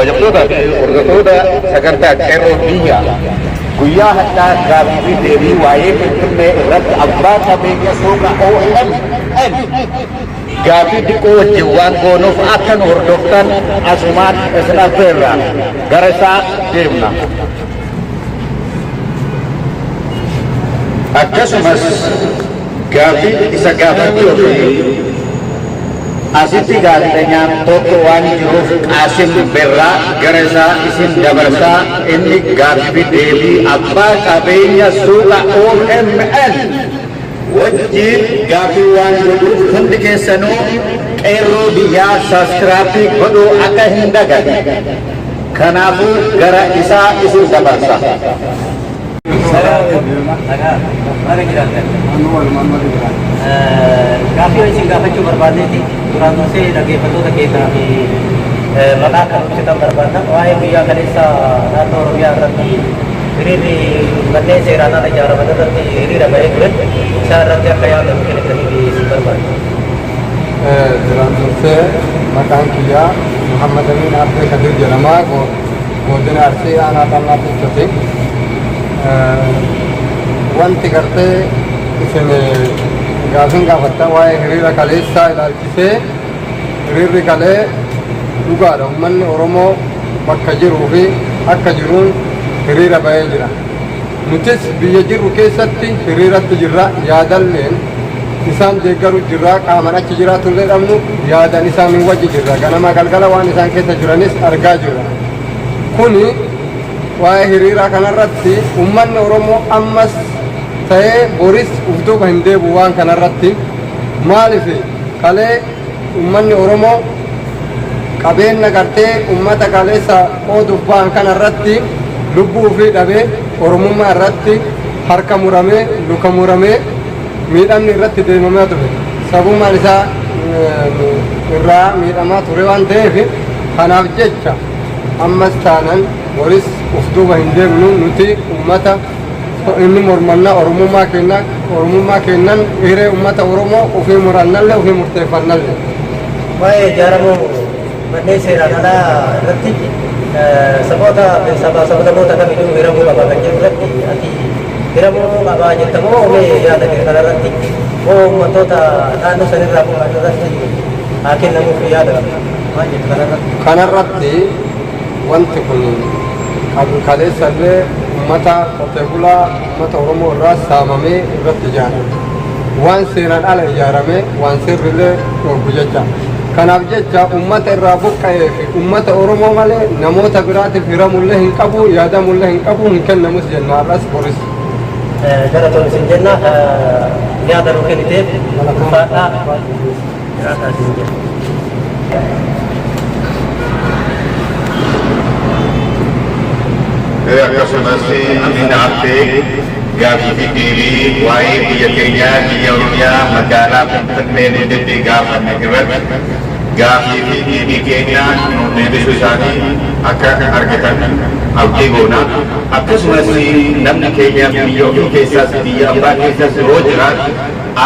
Kabajamtoota fi hordoftoota sagantaa Qeerroo Biyyaa guyyaa hadhaa gaaffii fi deebii waa'ee Finfinnee irratti abbaa qabeenya suuqa OMN gaaffii diqqoo wajjin waan goonuuf akka nu hordoftan asumaan isin affeerra. Gara isaa deemna. Akkasumas gaaffii isa gaafachuu fi asitti gaazexenyaan tokko waan jiruuf Qaasim Birraa gara isaa isin dabarsaa inni gaaffii fi deebii abbaa qabeenya suuqa OMN wajjiin gaaffii waan godhuuf hundi keessanuu Qeerroo Biyyaa subscribe godhuu akka hin daganne. Kanaafuu gara isaa isin dabarsa. Baga jiraattan. Gaaffii isin gaafachuu barbaanneeti duraan dursee dhaggeeffattoota keenyaa fi maqaa akka nu ibsitan barbaanna. Waa'ee guyyaa kaleessa naannoo Oromiyaa irratti hiriirri manneen seeraan ala ijaaraman irratti hiriira bahee ture isaa irratti akka yaada nu kennitaniif isin barbaanna. Duraan dursee maqaan kiyyaa Muhammad Amin Abdee Kadir jedhama. Godina Arsii aanaa Xannaa Xiichoti. Wanti gartee isin gaafin gaafattan waa'ee hiriira kaleessaa ilaalchisee hiriirri kalee dhugaadha. Uummanni Oromoo bakka jiruu fi akka jiruun hiriira bahee jira. Nutis biyya jirru keessatti hiriiratti jirra yaadalleen isaan deeggaru jirra qaaman achi jiraatullee dhabnu yaadan isaan wajji jirra ganama galgala waan isaan keessa jiranis argaa jirra. Kuni waa'ee hiriiraa kanarratti uummanni Oromoo ammas ta'ee boris uf duuba hin deebi'u waan kanarratti maaliif kalee uummanni Oromoo qabeenna gartee uummata kaleessa qooduuf ba'an kanarratti lubbuu ofii dhabee Oromummaa irratti harka muramee luka muramee miidhamni irratti deemamaa ture. Sabummaan isaa irraa miidhamaa ture waan ta'eef kanaaf jecha ammas taanan boris uf duuba hin deemnu nuti uummata inni mormanna Oromummaa keenya Oromummaa keennan hiree uummata Oromoo ofii murannallee ofii murteeffannallee. Waa'ee ijaaramuu manneen seeraan alaa irratti saboota sabaa sablamoota kamiyyuu hiramuu qaba kan jedhu irratti ati hiramuu qabaa jetta moo mee yaada kee kanarratti moo uummattoota naannoo sanirraa bu'an irratti haa kennamuuf yaada maal jettu kanarratti? Kanarratti wanti kun kaleessa illee uummata qotee bulaa uummata Oromoo irraa saamamee irratti ijaarame. Waan seeraan ala ijaarame waan seerrillee dhorku jecha. Kanaaf jecha uummata irraa buqqa'ee fi uummata Oromoo malee namoota biraatiif hiramullee hin qabu, yaadamullee hin qabu, hin kennamus jenna har'as boris. Galatoon isin jenna yaada nuu kenniteef ulfaadhaa jiraataa isin jenna. Akkasumas Amin Abdee gaaffii fi deebii waa'ee biyya keenyaa biyya Oromiyaa magaalaa Finfinnee gudditti gaafanne irratti gaaffii fi deebii keenya nu deebisuu isaanii akka argatan abdii goona. Akkasumas namni keenya biyya ofii keessaas biyya abbaa keessaas yoo jiraatu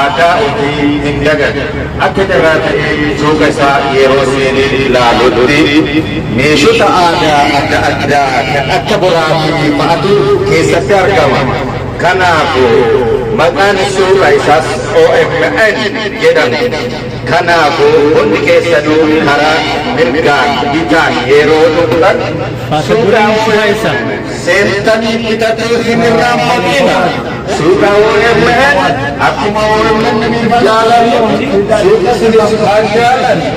aadaa ofii hin dagatu. Akka carraa ta'ee suuqa isaa yeroo seenee ilaalutti meeshota aadaa adda addaa kan akka boraatii fa'atu keessatti argama. Kanaafuu maqaan suuqa isaas OMN jedhama. Kanaafuu hundi keessanuu karaa mirgaan bitaan yeroo dhuftan suuqa OMN seentanii bitachuu hin irraanfatina. Suuqa OMN akkuma OMN jaalannu suuqa sinis haa jaalannu.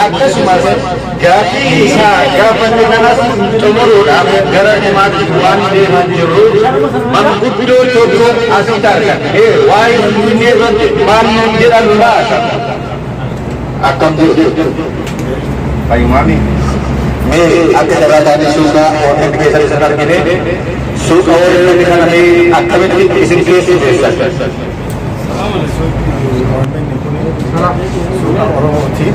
Akkasumas gaaffii isaa gaafanne kanas xumuruudhaaf gara dhumaatti waan deemaa jirru manguddoo tokko asitti argan. Waa'ee Finfinnee irratti maal nuun jedhan laata? Akkam jirtu? Fayyumaami? Mee akka carraa taatee suuqa OMN keessatti isin argine suuqa OMN kana mee akkamitti isin keessummeessan? OMN kun suuqa Oromooti.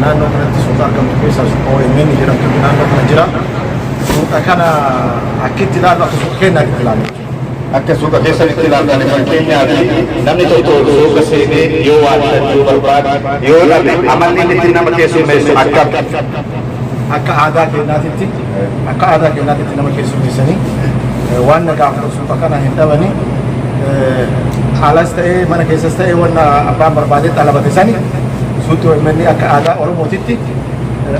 Naannoo kanatti suuqa argamtu keessaa suuqa OMN jedhamtu naannoo kana jira. Suuqa kana akkitti ilaallu akka suuqa keenyaatti ilaallu. Akka suuqa keessanitti ilaaltan, fakkeenyaaf namni tokko suuqa seenee yoo waa bitachuu barbaade yoo dhabe amalli inni ittiin nama keessummeessu akkam? Akka aadaa keenyaatitti akka aadaa keenyaatitti nama keessummeessanii waan na gaafatan suuqa kana hin dhabanii, alas ta'ee mana keessas ta'ee wanna abbaan barbaadee xalabate sani suuqi OMN akka aadaa Oromootitti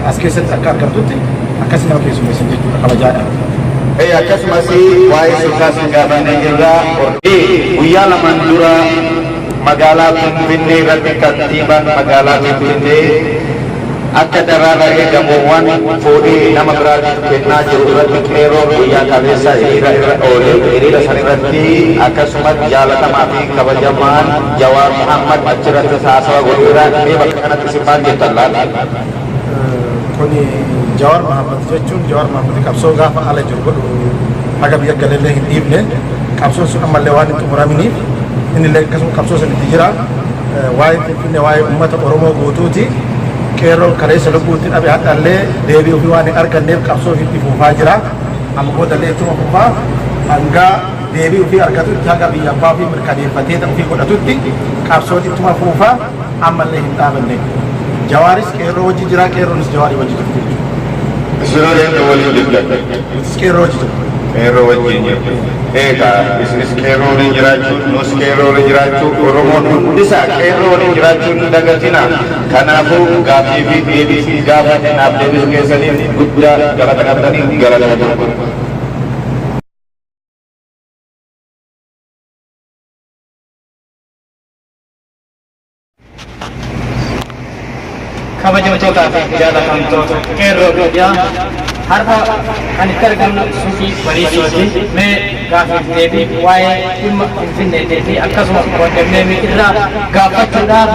as keessatti akka argamtutti akkasi nama keessummeessan jechuudha kabajaadhaan. Akkasumas waa'ee suuqaa sin gaafannee jirra. Guyyaa lamaan dura magaalaa Finfinnee irratti kantiibaan magaalaa Finfinnee akka daraara'ee gamoowwan fuudhee nama biraatiif kennaa jiru irratti qeerroon guyyaa kaleessa hiriira irra oole. Hiriira san irratti akkasumas jaalatamaa fi kabajamaan Jawaar Muhammad achirratti haasawa godheera. Mee bakka kanatti isin maal jettan laata? Kuni Jawaar Mohammad jechuun, Jawaar Mohammad qabsoo gaafa ala jiru godhu haga biyya galallee hin dhiifne. Qabsoon sun ammallee waan hin xumuraminiif innillee akkasuma qabsoo san itti jira. Waa'ee Finfinnee waa'ee uummata Oromoo guutuuti. Qeerroon kaleessa lubbuutti dhabe hadhallee deebii ofii waan hin arganneef qabsoo itti fufaa jira. Amma boodallee ittuma fufaa hanga deebii ofii argatutti, haga biyya abbaa ofii mirkaneeffatee ofii godhatutti qabsoon ittuma fufaa, ammallee hin dhaabanne. Jawaaris qeerroo wajji jira, qeerroonis Jawaarii wajji jirti jechuudha. Isinoo eenyu waliin jirtan? Nutis qeerroo wajji jirra. Qeerroo wajjin jirtu. Egaa isinis qeerroo waliin jiraachuu, nus qeerroo waliin jiraachuu, Oromoon hundisaa qeerroo waliin jiraachuu hin dagatina. Kanaafuu gaaffii fi deebii gaafanne naaf deebisuu keessaniif guddaa galata qabdanii, galatooma. Kabajamtootaa fi jaalatamtoota qeerroo biyyaa, har'a kan itti argamnu suuqii Bariisooti. Mee gaaffiif deebii waa'ee dhimma Finfinneetii fi akkasuma kondominiyeemii irraa gaafachuudhaaf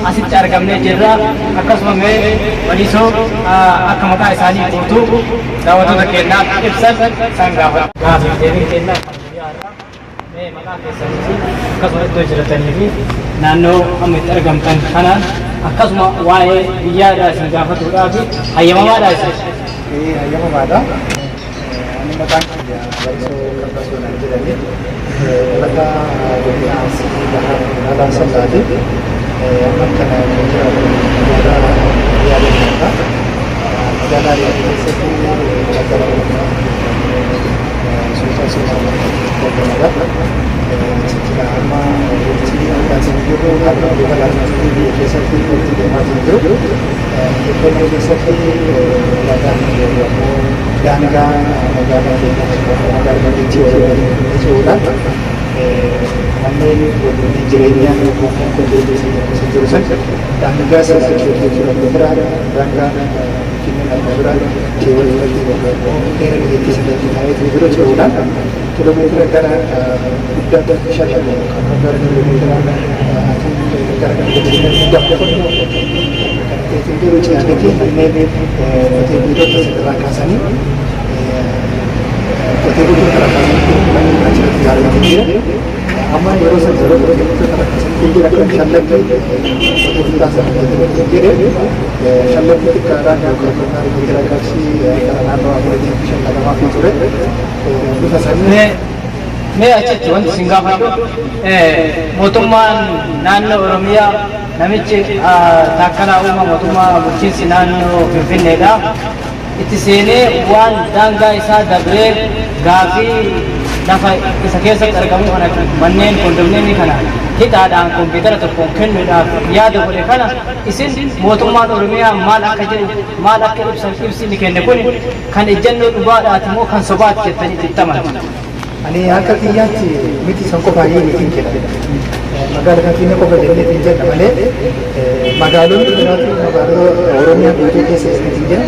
asitti argamnee jirra. Akkasuma mee Bariisoo akka maqaa isaanii guutuu daawwattoota keenyaaf ibsan isaan gaafadha. Gaaffiif deebiin keenyaa kan guyyaa har'aa, mee maqaa keessanii fi akkasuma iddoo jiratanii fi naannoo amma itti argamtan kanaan akkasuma waa'ee biyyaadhaa isin gaafatuudhaaf hayyamamaadhaa isin? Hayyamamaadha. Ani maqaan kiyya Barisoo Kabbasoo naan jedhani. Lafa godina Arsii Bahaa magaalaa Asallaati. Amma kana kan jiraatu magaalaa Riyaadha. Magaalaa Riyaad keessatti magaalaa Oromiyaa suuta suuta argamadha. Achitti amma waqtii argaatiin jirru haala walii biyya keessatti waqtii deemaatiin jiru. Finfinnee keessatti magaalaan jiru ammoo daangaa magaalaa keenya magaalaa guddittii waliin ce'uudhaan manneen waliin jireenyaa yookaan kondominiyeemii keessa jiru san daangaa sana kiiloomeetira daangaa Finfinnee naannoo bira keewwata irratti heera biyyattii sanatti taa'eetu jiru ce'uudhaan kiiloomeetira gara 5 yookaan gara kiiloomeetira gara 100 kan ta'etu jiru ce'aniiti manneen qotee bultoota irraa kaasanii, qotee bultoota irraa kaasanii manneen achirratti ijaaramanii jira. Amma yeroo sana yeroo qotee bultoota irraa kaasanii jira kan shallaggii qotee bultaa sana jedhe shallaggii xiqqaadhaan yookaan meetira qarshii gara naannoo afuriitii fi shallagamaa fi ture. Bifa sanii Mee achitti wanti isin gaafadhu, mootummaan naannoo Oromiyaa namichi Taakkalaa Uumaa mootummaa bulchiinsi naannoo Finfinneedha. Itti seenee waan daangaa isaa dabree gaafii lafa isa keessatti argamu kana manneen kondominiyeemii kana hidhaadhaan kompiitara tokkoon kennuudhaaf yaada godhe kana isin mootummaan Oromiyaa maal akka jedhu, maal akka ibsan, ibsi inni kenne kun kan ejjennoo dhugaadhaati moo kan sobaati jettanii itti amantu? Ani akka kiyyaatti miti, san qofaayyuu miti jedha. Magaala Finfinnee qofa jennee hin jedha malee magaalonni biraatu magaalota Oromiyaa guutuu keessa jirti jira.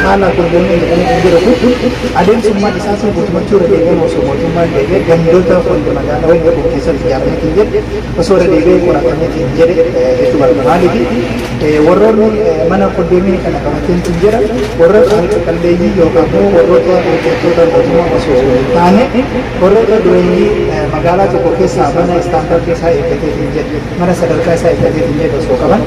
Haala kondominiyeemii jedhamee kan jiru kun adeemsummaan isaa sun guutumatti irra deebi'ee osoo mootummaan deebi'ee gandoota hundi magaalaa hundi kun keessatti ijaaramee kan jedhe osoo irra deebi'ee qoratamee kan jedhe jechuu barbaada. Maaliif warroonni mana kondominiyeemii kana qabatee kan jedha warroota harka qalleeyyii yookaan immoo warroota hojjettoota mootummaa osoo hin taane, warroota dureeyyii magaalaa tokko keessaa mana istaandardii isaa eeggatee kan jedhe, mana sadarkaa isaa eeggatee kan jedhe osoo qaban,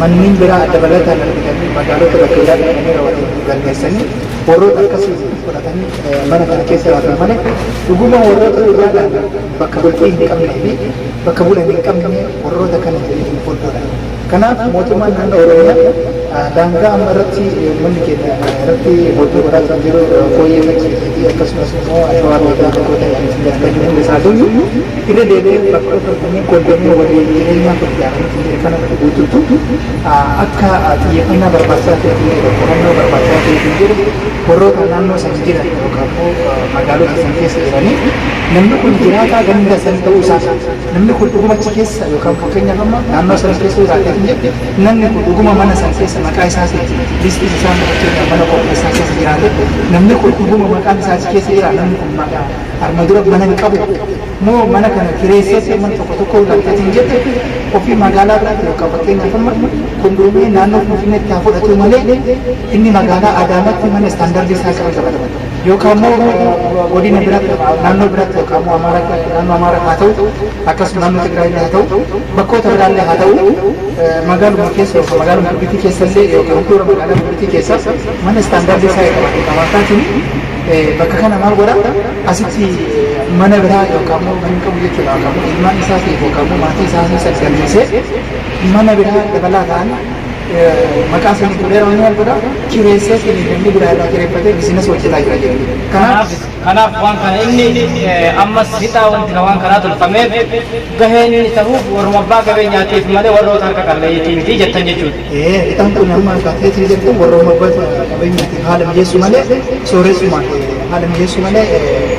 manneen biraa dabalataan argatanii magaalota bakka biraa dhaqanii raawwatanii galmeessanii warroota akkasii fudhatanii mana kana keessa jiraatan malee, dhuguma warroota dhugaadhaan bakka bultii hin qabnee fi bakka bulan hin qabne warroota kana jedhee hin fuuldura. Kanaaf mootummaan naannoo Oromiyaa Daangaa amma irratti uummanni keenya irratti hojii godhaa jiru fooyyee fakkii akkasumas immoo ashawaa meedaa bakkoota hunda isaatu irra deebi'ee bakkoota kunneen kondomii waliin jireenyaa kun ijaaramanii kana guutuutu akka xiyyeeffannaa barbaachisaa ta'e jedhu, qorannoo barbaachisaa ta'e jedhu, warroota naannoo san jiran yookaan immoo magaalota san keessa jiranii namni kun jiraataa ganda san ta'uu isaa, namni kun dhuguma achi keessa yookaan fakkeenyaaf amma naannoo san keessa jiraatee hin jedhe, namni kun dhuguma mana san keessa maqaa isaatiin listii isaa fakkeenyaaf mana qopheessaa keessa jiraate, namni kun dhuguma maqaan isaa achi keessa jira, namni kun maqaa arma dura mana hin qabu moo mana kana kireessee mana tokko tokko ilaalteetiin jette ofii magaalaa biraatti yookaan fakkeenyaaf amma kondomii naannoo Finfinneetti haa fudhatu malee inni magaalaa Adaamaatti mana istaandardii isaa qaba qaba yookaan immoo godina biraatti, naannoo biraatti yookaan immoo Amaaraa, naannoo Amaaraa haa ta'u, akkasuma naannoo Tigraay haa ta'u, bakkoota biraallee haa ta'u, magaaluma keessa yookaan magaaluma guddittii keessallee yookaan handhuura magaalaa guddittii keessa mana istaandardii isaa qabate qabaataatiin bakka kana maal godha, asitti mana biraa yookaan immoo mana qabu jechuudha, yookaan immoo ilmaan isaatiif yookaan immoo maatii isaa galmeessee mana biraa dabalataan maqaa sanii fuudhee maal godha, kireessee namni biraa irraa kireeffatee business hojjetaa jira jechuudha. Kanaaf waan kana inni ammas hixaa wanti waan kanaa tolfameef gaheen inni ta'uuf warruma abbaa qabeenyaatiif malee warroota harka qalleeyyiitii miti jettan jechuudha. Hixaan kun amma kaateetii jettu warrooma abbaa qabeenyaatiif haala mijeessu malee, sooressumaan haala mijeessu malee,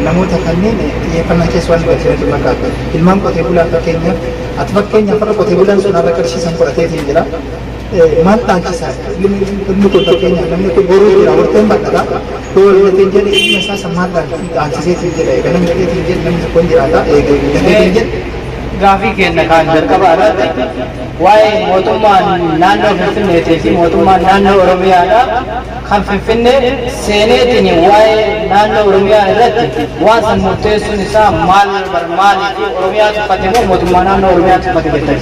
namoota kanneen xiyyeeffannaa keessa waan galchanitu fakkaata. Ilmaan qotee bulaa fakkeenyaaf, ati fakkeenyaaf har'a qotee bulaan sun har'a qarshii san fudhateetiin jira. Maal dhaalchisaa? Ilmi kun fakkeenyaaf namni kun boruu jira, horteen bal'ata. Yoo walgateen jedhe ilma isaa san maal dhaalchiseetiin jedha, eega namni jedheetiin jedhe namni tokko hin jiraata eega guddateetiin jedhe. Gaafii kenna kan jalqabaa irratti waa'ee mootummaan naannoo Finfinneetii fi mootummaan naannoo Oromiyaadha. Kan Finfinnee seeneetiin waa'ee naannoo Oromiyaa irratti waan san murteessuun isaa maal maalii fi Oromiyaa tuffate moo mootummaa naannoo Oromiyaa tuffate jettan?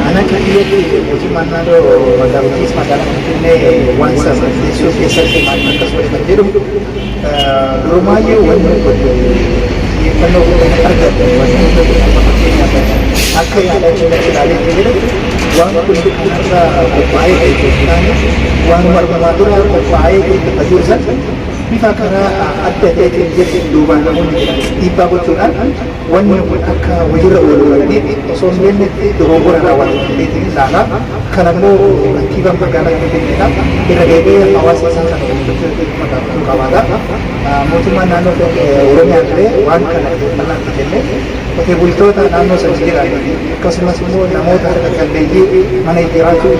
Ana akka biyyatti mootummaan naannoo magaalottis magaalaa Finfinnee waan sana murteessuu keessatti maal akkas godhe kan jedhu, durumaayyuu wanni kun xiyyeeffannoo guddaa argate. Wanni kun amma fakkeenyaaf akka yaada keenyatti ilaalee jedhu, waan kun kanarra qophaa'ee ta'e waan barbaadu dura qophaa'ee lafa jiru san bifa karaa adda ta'eetiin jedhu duubaan namoonni jiran dhiibbaa gochuudhaan wanni kun akka hojiirra oolu godhanii osoo hin beeknetti dogoggora raawwatan jedheetiin ilaala. Kan ammoo kantiibaan magaalaa Finfinneedha. Irra deebi'ee hawaasa isaa kana gaafachuu qabaata. Mootummaan naannoo Oromiyaa illee waan kana xiyyeeffannaa itti kenne qotee bultoota naannoo sana jiran akkasumas immoo namoota harka qalleeyyii mana jiraachuu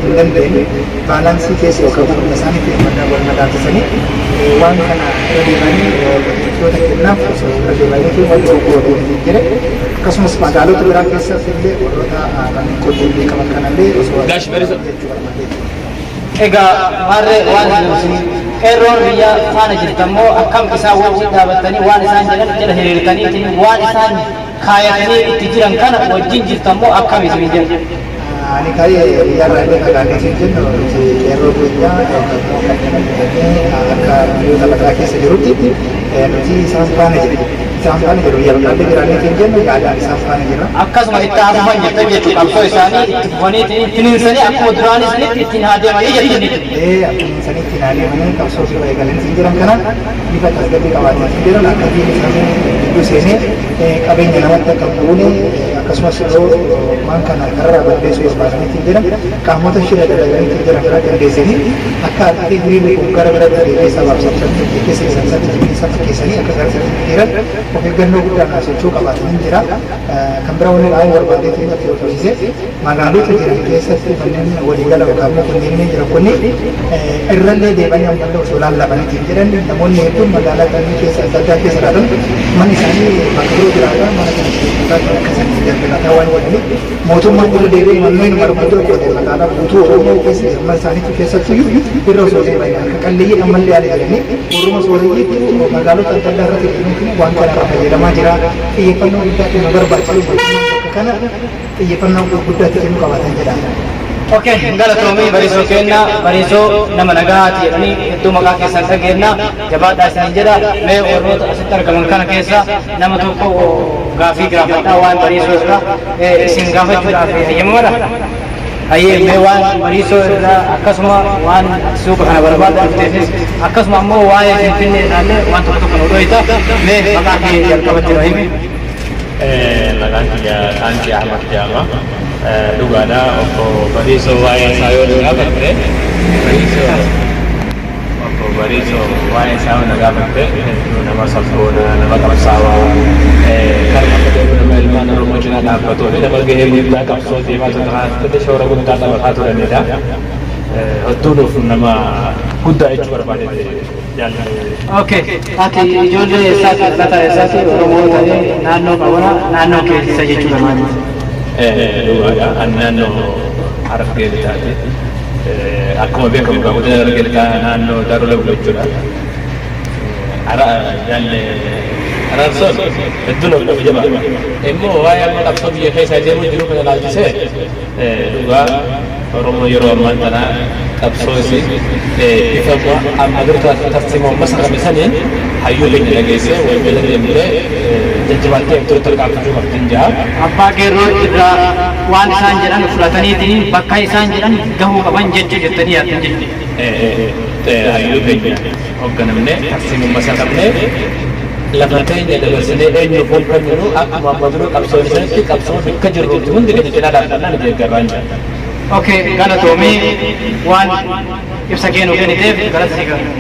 hin dandeenye baalaansii keessa yookaan humna isaaniitiin wal madaalchisanii waan kana irra deemanii qotee bultoota kennaaf osoo irra deemanii wanti gurguratu jedhe, akkasumas magaalota biraa keessatti illee warroota manneen qotee qaban kanallee osoo jechuu barbaadeeti. Egaa maarree waan qeerroon biyya faana jirtammoo akkam isaan wajjin dhaabattanii waan isaan jedhan jala hiriirtaniitiin waan isaan kaayatanii itti jiran kana wajjin jirtammoo akkam isin jedhu? Ani kaayee biyyarraa illee fagaannee jennu nuti qeerroo keenya yookaan immoo kan nama akka biyyoota lafaa keessa jirutti nuti isaan faana jiru. Isaan faana jiru, biyya bakka jiraannee kan jennu yaadaan isaan faana jira. Akkasuma itti hafufan jettan jechuudha, qabsoo isaanii itti fufaniitiin finiinsanii akkuma duraanii sanitti ittiin haa deemanii jettanitti. Ee, akkuma sanitti ittiin haa deemanii, qabsoo bifa eegalanii jiran kana bifa tasgabbii qabaatanii jiran akka diinni isaanii gidduu seenee qabeenya namatti akka hin buune, akkasumas yeroo waan kana kararraa balleessuu barbaadaniitiin jiran qaamota shira dalaganiitiin jiran karaa qindeessanii akka argatee hiriirri kun gara biraatti deemee sabaaf sablammii keessa jiran saba jibbiinsa fakkeessanii akka gara jiran of eeggannoo guddaan socho'uu qabaatanii jira. Kan bira wanni dhaabuu barbaadeetiin natti horsiise, magaalota jiran keessatti manneen waliigala yookaan immoo kunneen jiran kunni irrallee deebanii ammallee osoo laallamaniitiin jedhan. Namoonni hedduun magaalaa kanneen keessa adda addaa keessa jiraatan manni isaanii bakka biroo jiraata, mana kana keessatti akka isaanii daldalataa waan godhaniif mootummaan irra deebi'ee manneen marmaa dura qote magaalaa guutuu Oromiyaa keessa mana isaaniitu keessattuyyuu irra osoo deebi'anii harka qalleeyyii ammallee yaala jedhanii warruma sooreyyiitu magaalota adda addaa irratti deemuun waan kana irraa fayyadamaa jira. Xiyyeeffannoo guddaa kennu barbaachisu, bakka kana xiyyeeffannoo guddaa itti kennuu qabaatan jedhama. Okay, galatoomii Bariisoo kenna, Bariisoo nama nagahaati jedhanii hedduu maqaa keessan dhageenya, jabaadhaa isin jedha. Mee warroota asitti argaman kana keessa nama tokko gaafii gaafadhaa, waan Bariisoo irraa isin gaafachuudhaaf hayyamamaadha. Hayyee, mee waan Bariisoo irraa, akkasuma waan suuqa kana barbaada dhufteefis, akkasuma ammoo waa'ee Finfinnee irraallee waan tokko tokko nu dhoyita. Mee maqaa kee jalqabatti nu himi. Maqaan kiyya Taankii Ahmad jedhama. Dhugaadha, obbo Bariisoo waa'ee isaa yoo nu gaafatte, Bariisoo, obbo Bariisoo waa'ee isaa yoo na gaafatte, hedduu nama sabboona, nama qabsaawaa, karma fedhee, nama ilmaan Oromoo cinaa dhaabbatuu fi nama gahee guddaa qabsoo deemaa ture kanatti shoora guddaa taphataa turanidha. Hedduu nuuf nama guddaa jechuu barbaade jaalladha. Okay, ati ijoollee eessaati, dhalataa eessaati, Oromoo ta'ee naannoo qabana, naannoo keessa jechuudha maali? Dhugaadha. Ani naannoo Harargee Lixaati. Akkuma beekamu godina Harargee Lixaa naannoo Daaroo Labuu jechuudha. Jaalle Araarsoon hedduu nama jabaa. Immoo waa'ee amma qabsoo biyya keessaa deemuu jiru kana ilaalchisee, dhugaa Oromoo yeroo ammaan tanaa qabsoo isii bifa amma dura tarsiimoo masakame saniin hayyuu keenya dhageessee wal jala deemtee jajjabaattee ture tarkaanfachuu qabdi ja'a. Abbaa qeerroo irraa waan isaan jedhan fudhataniitiin bakka isaan jedhan gahuu qaban jechuu jettanii yaaddan jechuudha. Hayyuu keenya hoogganamne, tarsiimoo masakamne, lafa teenya dabarsinee eenyuuf wal kenninu, akkuma amma dura qabsoo sanitti qabsoo bakka jirruutti hundi keenya cinaa dhaabbannaa ni deeggarraan jira. Okay, galatoomii, waan ibsa kee nu kenniteef galata si qabna.